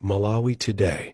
Malawi Today.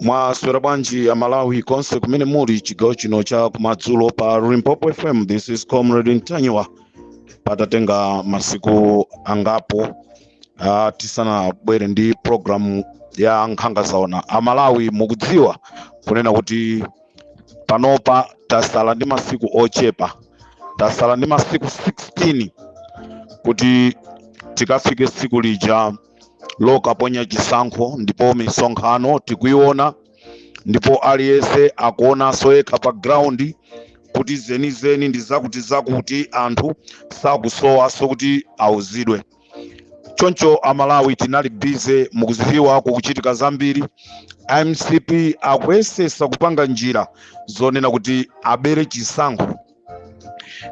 Mwaswera bwanji Amalawi konse kumene muli chigawo chino cha kumadzulo pa Limpopo FM? This is Comrade Ntanyiwa. Patatenga masiku angapo tisanabwere ndi program ya Nkhanga Zaona, Amalawi mukudziwa kunena kuti panopa tasala ndi masiku ochepa, tasala ndi masiku 16 kuti tikafike tsiku lija lokaponya chisankho. Ndipo misonkhano tikuiona, ndipo aliyense akuonanso yekha pa ground kuti zenizeni ndi zakuti zakuti, anthu sakusowanso kuti auzidwe. Choncho Amalawi, tinali busy. Mukuziwa kukuchitika zambiri. MCP akuyesesa kupanga njira zonena kuti abere chisankho,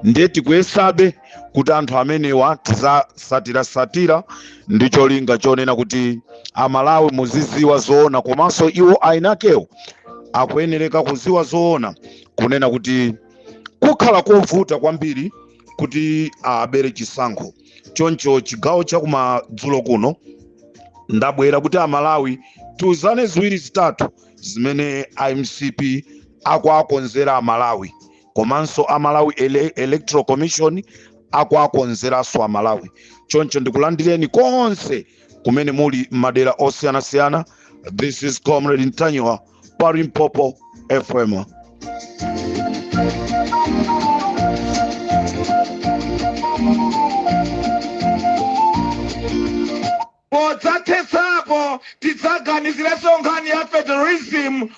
ndiye tikuyesabe kuti anthu amenewa tizasatira-satira ndi cholinga chonena kuti Amalawi muziziwa zoona, komanso iwo ainakewo akuyenereka kuziwa zoona kunena kuti kukhala kovuta kwambiri kuti abere chisankho. Choncho chigawo chakumadzulo kuno ndabwera kuti Amalawi tiuzane ziwiri zitatu zimene MCP akuakonzera Amalawi, komanso Amalawi Electoral Commission akuakonzeranso Amalawi. Choncho ndikulandireni konse kumene muli m'madera osiyanasiyana. This is Comrade Ntanyiwa pa Limpopo FM. Podzathetsapo tidzaganizirenso nkhani ya federalism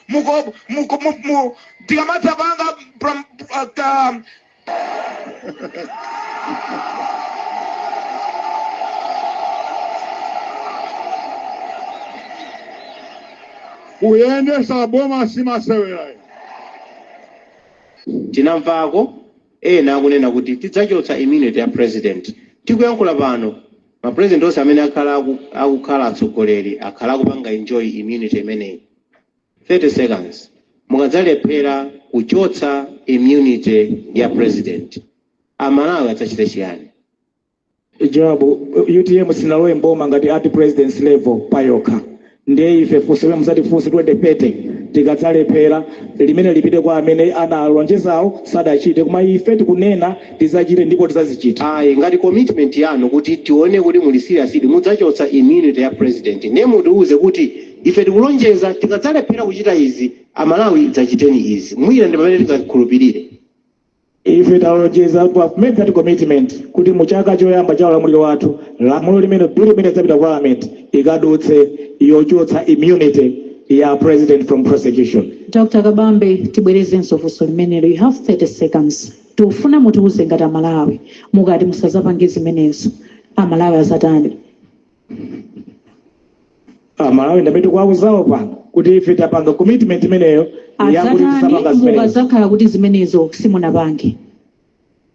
tikamadzapanga Kuyendesa boma simasewera. Tinamvako ena akunena kuti tidzachotsa immunity ya president. Tikuyankhula pano, ma president onse amene akhala akukhala atsogoleri akhala akupanga enjoy immunity imeneyi. 30 seconds: mukadzalephera kuchotsa immunity ya president, Amalawi adzachita chiyani? Jawabu: UTM sinalowe mboma ngati at president's level payokha. Ndiye ife funso limene muzatifunse 2030 tikadzalephera, limene lipite kwa amene analonjezawo sadachite, koma ife tikunena tidzachite ndipo tidzazichita. Ayi, ngati commitment yanu kuti tione kuti muli serious, mudzachotsa immunity ya president, ndiye mutiuze kuti ife tikulonjeza tikadzalephera kuchita izi, Amalawi dzachiteni izi, mwina ndi pamene tingakhulupirire. Ife talonjeza, we have made that commitment kuti mu chaka choyamba cha ulamuliro wathu, lamulo limene, bill imene idzapita ku parliament ikadutse yochotsa immunity ya president from prosecution. Dr Kabambe, tibwerezenso funso limenelo. You have 30 seconds. Tikufuna mutiuze ngati Amalawi, mukati musazapange zimenezo, Amalawi azatani? Amalawi ndamene tikuwauzawo pano kuti ife tapanga commitment imeneyo yakuti adzatani tisapanga zimenezo. Mukazakhala kuti zimenezo simunapange?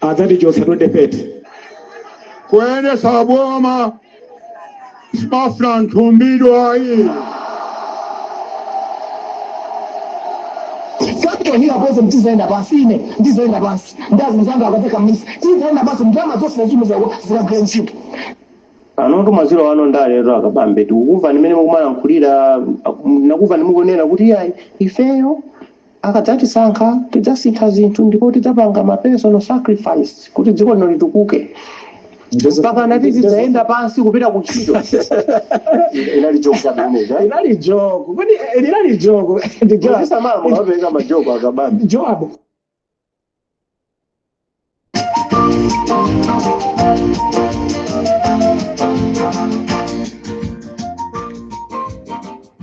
Adzatichotsa 2030. Kuyendesa boma. Sibafuna nthumbidwa ayi. Capitol Hill apoze mtizoenda pansi, ine ndizoenda pansi, ndazinzanga akapeka misi tizoenda pansi, ndalama zonse zachimizako zikagwira ntchito. Panotu maziro ano ndalero akabambe tikukumva nimene mukumalankhulira, nakumva mukunena kuti iyayi, ifeyo akadzatisankha tidzasintha zinthu ndipo tidzapanga ma personal sacrifice kuti dziko lino litukuke, mpaka nati tidzayenda pansi kupita ku ntchito. Inali joke chabe? Inali joke kodi? Inali joke. Muzisamala mukapereka ma joke, akabambe. Joab.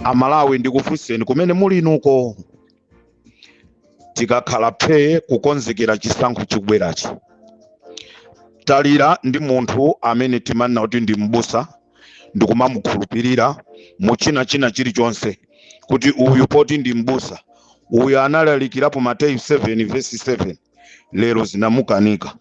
Amalawi, ndikufunseni kumene muli inuko, tikakhala phee kukonzekera chisankho chikubwerachi, talira ndi munthu amene timanena kuti ndi mbusa ndikumamukhulupirira mu china china chilichonse, kuti uyu poti ndi mbusa, uyu analalikirapo Mateyu 7 verse 7, lero zinamukanika.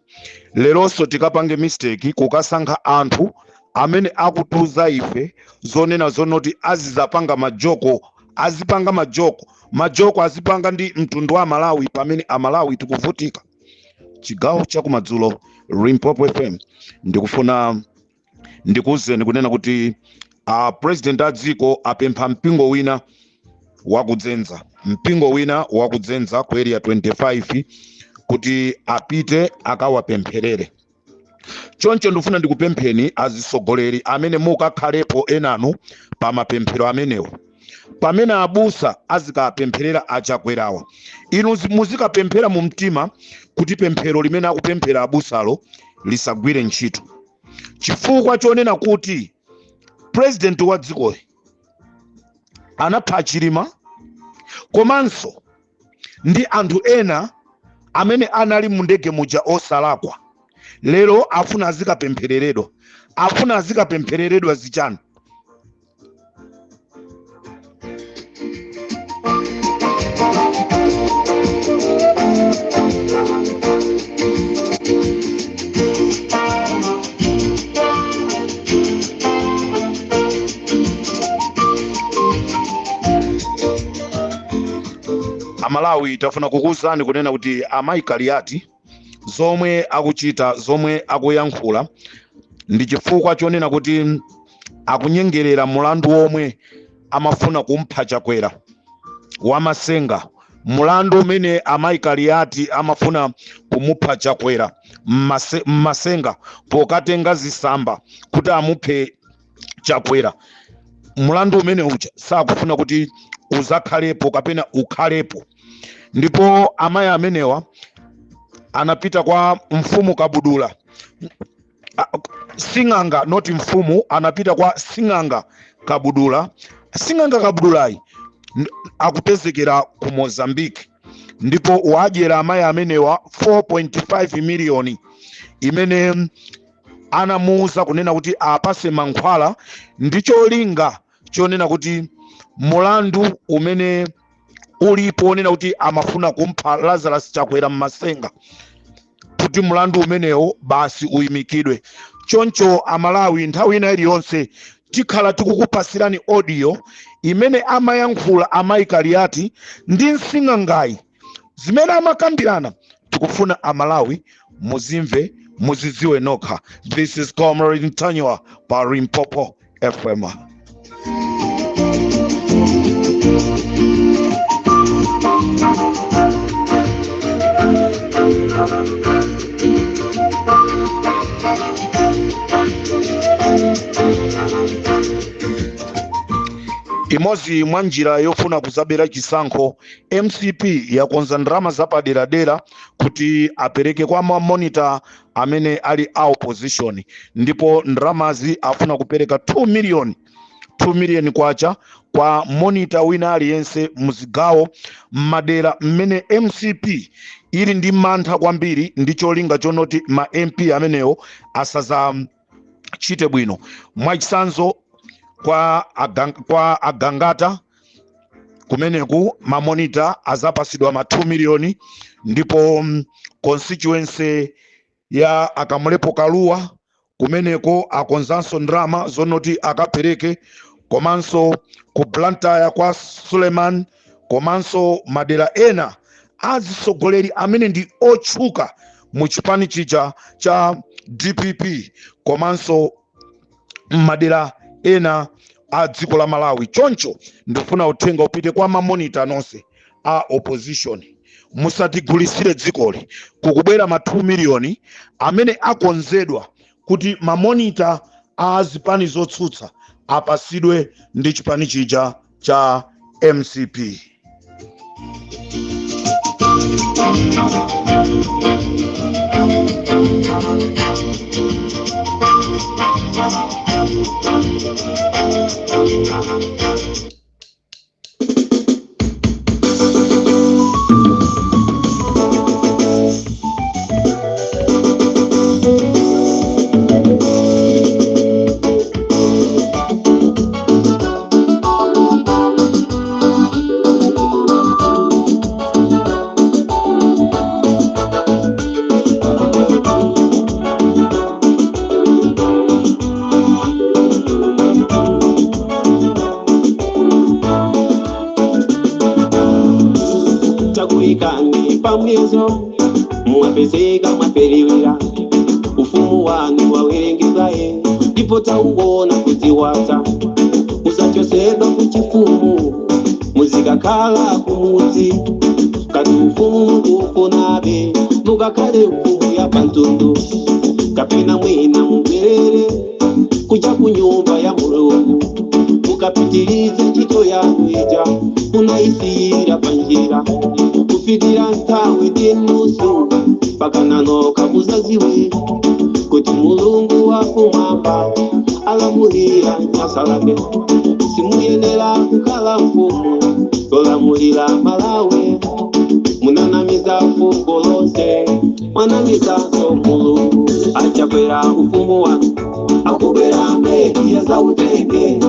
Leronso tikapange mistake kukasankha anthu amene akutiuza ife zonena zonoti azizapanga ma joke, azipanga ma joke, ma joke azipanga ndi mtundu wa Malawi pamene Amalawi tikuvutika. Chigawo chakumadzulo, Limpopo FM, ndikufuna ndikuwuzeni kunena kuti president a dziko apempha mpingo wina wakudzenza, mpingo wina wakudzenza ku Area 25, kuti apite akawapempherere. Choncho ndikufuna ndikupempheni azisogoleri amene mukakhalepo enanu pa mapemphero amenewo, pamene abusa azikapempherera achakwerawa, inu muzikapemphera mu mtima kuti pemphero limene akupemphera abusalo lisagwire ntchito, chifukwa chonena kuti president wa dzikoli anapha Chilima komanso ndi anthu ena amene anali mu ndege muja osalakwa. Lero afuna azikapemphereredwa, afuna azikapemphereredwa zichani? Amalawi, tafuna kukuwuzani kunena kuti amayi Kaliati zomwe akuchita, zomwe akuyankhula, ndi chifukwa chonena kuti akunyengerera mulandu omwe amafuna kumpha Chakwera wamasenga. Mulandu umene amayi Kaliati amafuna kumupha Chakwera mmasenga pokatenga zisamba kuti amuphe Chakwera, mulandu umene uja sakufuna kuti uzakhalepo kapena ukhalepo. Ndipo amayi amenewa anapita kwa mfumu Kabudula, sing'anga, not mfumu, anapita kwa sing'anga Kabudula. Sing'anga Kabudulayi akupezekera ku Mozambique, ndipo wadyera amayi amenewa 4.5 miliyoni imene anamuuza kunena kuti apase mankhwala ndi cholinga chonena kuti mulandu umene ulipo onena kuti amafuna kumpha Lazarus Chakwera mmasenga, kuti mulandu umenewo basi uyimikidwe. Choncho Amalawi, nthawi ina iliyonse tikhala tikukupasirani audio imene amayankhula amayi Kaliati ndi msing'angayi, zimene amakambirana. Tikufuna Amalawi muzimve, muzidziwe nokha. This is Comrade Ntanyiwa pa Limpopo FM. Imodzi mwa njira yofuna kuzabera chisankho, MCP yakonza ndalama zapaderadera kuti apereke kwa ma monitor amene ali a opposition, ndipo ndalamazi afuna kupereka 2 million, 2 million kwacha kwa monitor wina aliyense muzigawo, m'madera mmene MCP ili ndi mantha kwambiri, ndi cholinga chonoti ma MP amenewo asazachite bwino. Mwachitsanzo, kwa Agangata kumeneku ma monitor azapasidwa ma 2 miliyoni, ndipo constituency ya Akamulepo Kaluwa Kumeneko akonzanso ndalama zonoti akapereke, komanso ku Blantyre kwa Suleiman, komanso madera ena azitsogoleri amene ndi otchuka mu chipani chija cha DPP, komanso madera ena a dziko la Malawi. Choncho ndifuna uthenga upite kwa mamonita nonse a opposition: musatigulisire dzikoli. Kukubwera ma 2 miliyoni amene akonzedwa kuti mamonita a zipani zotsutsa apasidwe ndi chipani chija cha MCP. Takuikani pamwezo, mwapezeka mwaperiwira. Ufumu wanu wawerengedwaye, ndipo tauona kuti watha. Usachosedwa kuchifumu, muzikakhala kumudzi. Kati ufumu mukufunabe, mukakhale mfumu ya pantundu, kapena mwina mubwerere kuja ku nyumba ya Mulungu, mukapitilize ntchito yanu ija munayisiyira panjira. Kufikira nthawi ndi nusu pakananoka, muzaziwe kuti Mulungu wakumwamba alamulira Nyasalande. Simuyenera kukhala mfumu tolamulira Malawi. Munanamiza fuko lonse, mwanamizanso Mulungu. Achakwera, ufumu wanu akubwera mbedi yazautenge.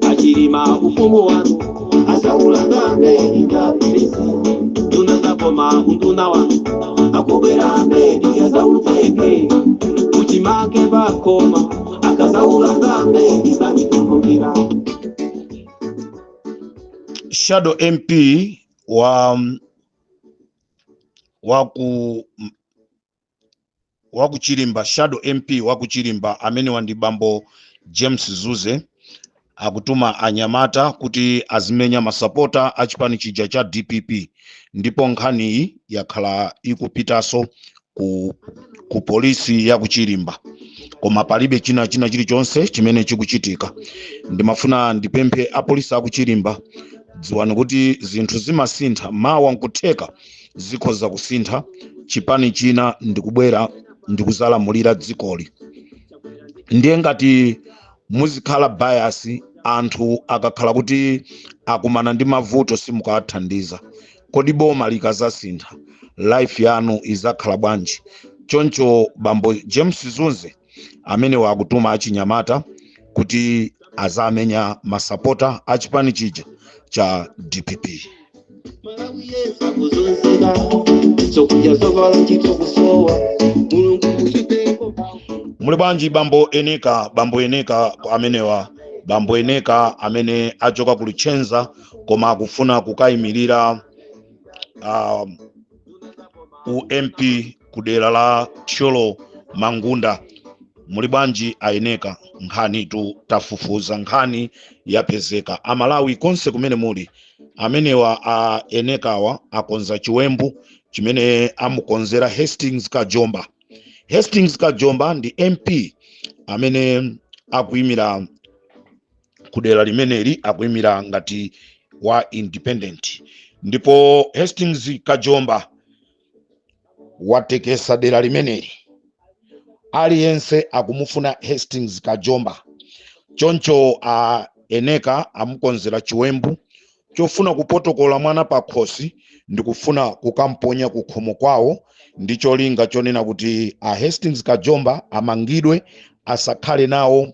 Achilima, ufumu wanu asaulanga mbedi ngapilisi. Nduna zakoma, unduna wanu akubwera mbedi yazautenge. Uchimake bakoma akazaulanga mbedi zamitumbukira. Shadow MP wa kuchilimba, shadow MP wa kuchilimba amene wandi bambo James Zuze, akutuma anyamata kuti azimenya masapota a chipani chija cha DPP, ndipo nkhaniyi yakhala ikupitanso ku polisi ya kuchilimba, koma palibe china chilichonse chimene chikuchitika. Ndimafuna ndipemphe apolisi akuchilimba: dziwani kuti zinthu zimasintha. Mawa nkutheka zikhoza kusintha, chipani china ndikubwera ndikuzalamulira dzikoli. Ndiye ngati muzikhala bias, anthu akakhala kuti akumana ndi mavuto simukawathandiza, kodi boma likazasintha life yanu izakhala bwanji? Choncho bambo James Zunze amene wakutuma achinyamata kuti azamenya masapota a chipani chija cha DPP. Malawi yesa kuzunzika, zokudya, zovala, ntchito kusowa. Mulungu kuchiteko. Muli bwanji, bambo Eneka? Bambo Eneka amenewa, bambo Eneka amene achoka ku Luchenza koma akufuna kukayimirira uMP ku dera la Thyolo Mangunda. Muli bwanji, aeneka? Nkhani tu tafufuza, nkhani yapezeka. Amalawi konse kumene muli, amenewa a Enekawa akonza chiwembu chimene amukonzera Hastings Kajomba. Hastings Kajomba ndi MP amene akuyimira ku dera limeneli, akuyimira ngati wa independent, ndipo Hastings Kajomba watekesa dera limeneli. Aliyense akumufuna Hastings Kajomba. Choncho a Eneka amukonzera chiwembu chofuna kupotokola mwana pakhosi ndikufuna kukamponya ku khomo kwawo, ndi cholinga chonena kuti a Hastings Kajomba amangidwe, asakhale nawo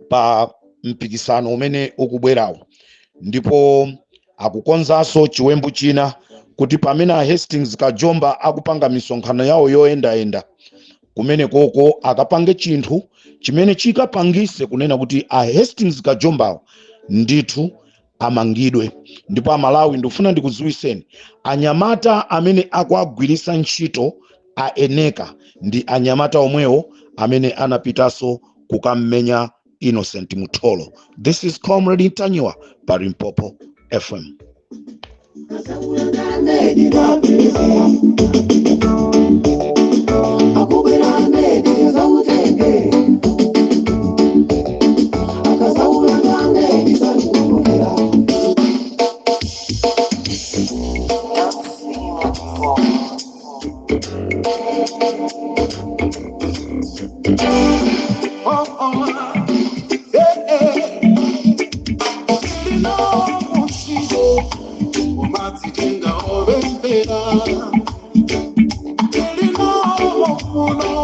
pa mpikisano umene ukubwerawo. Ndipo akukonzanso chiwembu china kuti pamene a Hastings Kajomba akupanga misonkhano yawo yoyendayenda Kumene koko akapange chinthu chimene chikapangise kunena kuti a Hastings Kajombawo ndithu amangidwe. Ndipo Amalawi, ndikufuna ndikudziwiseni, anyamata amene akuagwirisa ntchito a Eneka ndi anyamata omwewo amene anapitanso kukammenya Innocent Mutholo. This is Comrade Ntanyiwa pa Limpopo FM. Oh, eh, eh. Lino umatitenga ovempera lino muno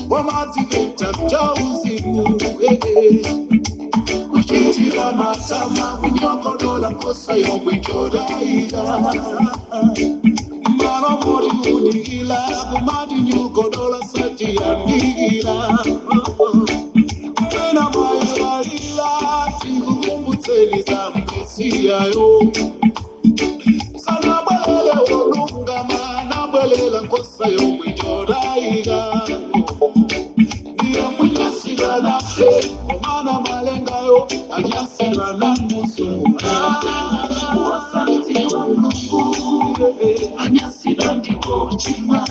wamatikuta chauzimu, eh, eh. Kuchitira matama kunyokodola nkosa yomwe chodaida malomori kunikila kumati nyukodola satiyandikila ena mailalila tikukumbutseni za Mesiyayo sanabwelele wolungama nabwelela nkosa yomwe chodaika ndiye mwinyasila nafe omana malengayo anyasila na musu wasantiwa Mulungu anyasila ndiko chimwa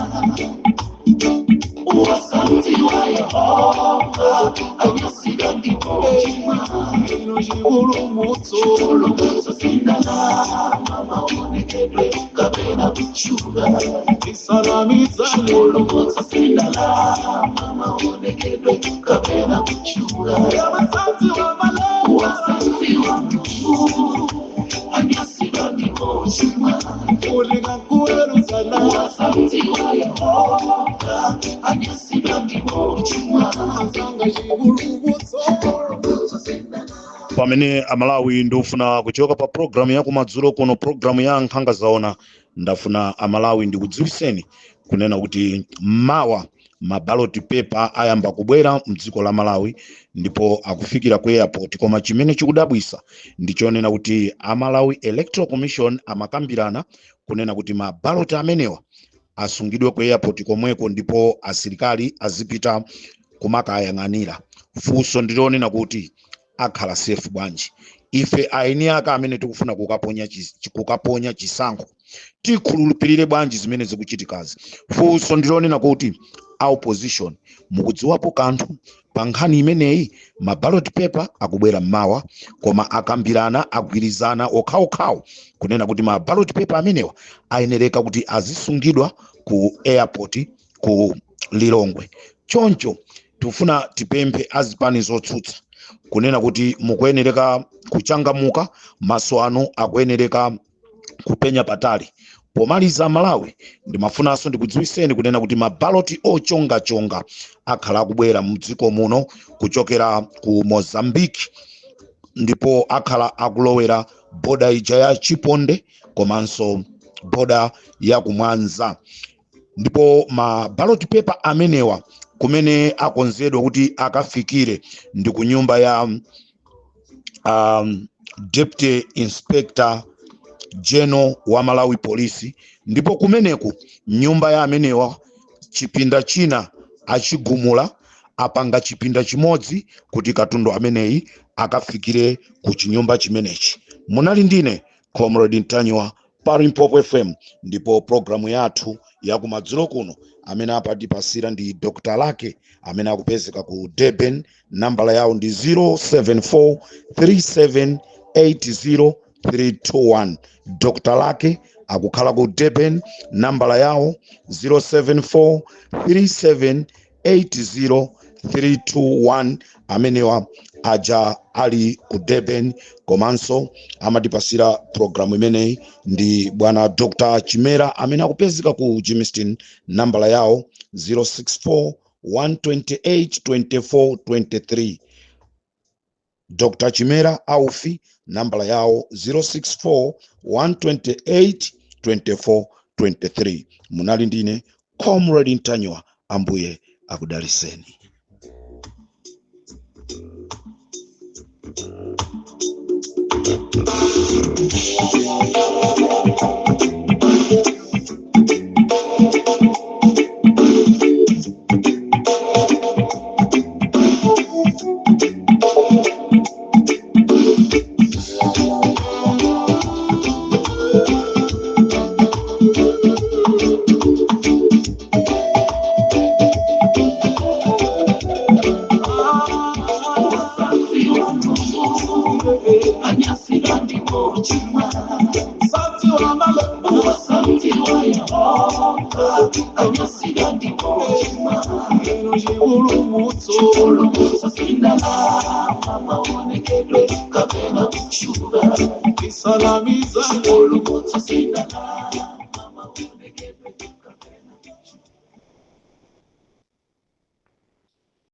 wasantiwa Yehova anyasila ndiko chimwa ino chipulumutso chipulumutso sindalama maonekedwe kapena kuchuka isanamizane chipulumutso sindalama maonekedwe kapena kuchuka wasantiwa Mulungu anyasila ndiko chimwa ulikakuweruzana wasantiwa Yehova anyasila ndiko chimwa azanga chipulumutso Pamene Amalawi ndikufuna kuchoka pa programu ya kumadzulo kuno, programu ya Nkhanga Zaona, ndafuna Amalawi ndikudziwiseni kunena kuti mawa ma ballot paper ayamba kubwera mdziko la Malawi ndipo akufikira ku airport. Koma chimene chikudabwisa ndichonena kuti Amalawi Electoral Commission amakambirana kunena kuti ma ballot amenewa asungidwe ku airport komweko ndipo asilikali azipita kumakayang'anira. Funso ndilonena kuti akhala safe bwanji? Ife aeni ake amene tikufuna kukaponya chisankho tikhulupirire bwanji zimene zikuchitikazi? Funso ndilonena kuti a opposition mukudziwapo kanthu pa nkhani imeneyi? Ma ballot paper akubwera mmawa, koma akambirana, agwirizana okhaokhawo kunena kuti ma ballot paper amenewa ayenereka kuti azisungidwa ku airport ku Lilongwe. Choncho tikufuna tipemphe azipani zotsutsa kunena kuti mukuyenereka kuchangamuka, maso anu akuyenereka kupenya patali. Pomaliza, Malawi, ndimafunanso ndikudziwiseni kunena kuti mabaloti ochongachonga akhala akubwera mdziko muno kuchokera ku Mozambique ndipo akhala akulowera boda ija ya Chiponde komanso boda ya kumwanza. Ndipo ma ballot paper amenewa kumene akonzedwa kuti akafikire ndi ku nyumba ya Deputy Inspector General wa Malawi Police. Ndipo kumeneku nyumba ya amenewa, chipinda china achigumula, apanga chipinda chimodzi kuti katundu ameneyi akafikire ku chinyumba chimenechi. Munali ndine Comrade Ntanyiwa pa Limpopo FM, ndipo programu yathu yakumadzulo kuno amene apatipasira ndi Dr Lake amene akupezeka ku Durban. Nambala yawo ndi 074 3780 321. Dr Lake akukhala ku Durban, nambala yawo 074 3780 321. Amenewa aja ali ku Durban. Komanso amatipasira programu imeneyi ndi bwana Dr Chimera amene akupezeka ku Germiston, nambala yawo 064 128 24 23. Dr Chimera aufi, nambala yawo 064 128 24 23. Munali ndine Comrade Ntanyiwa. Ambuye Akudaliseni.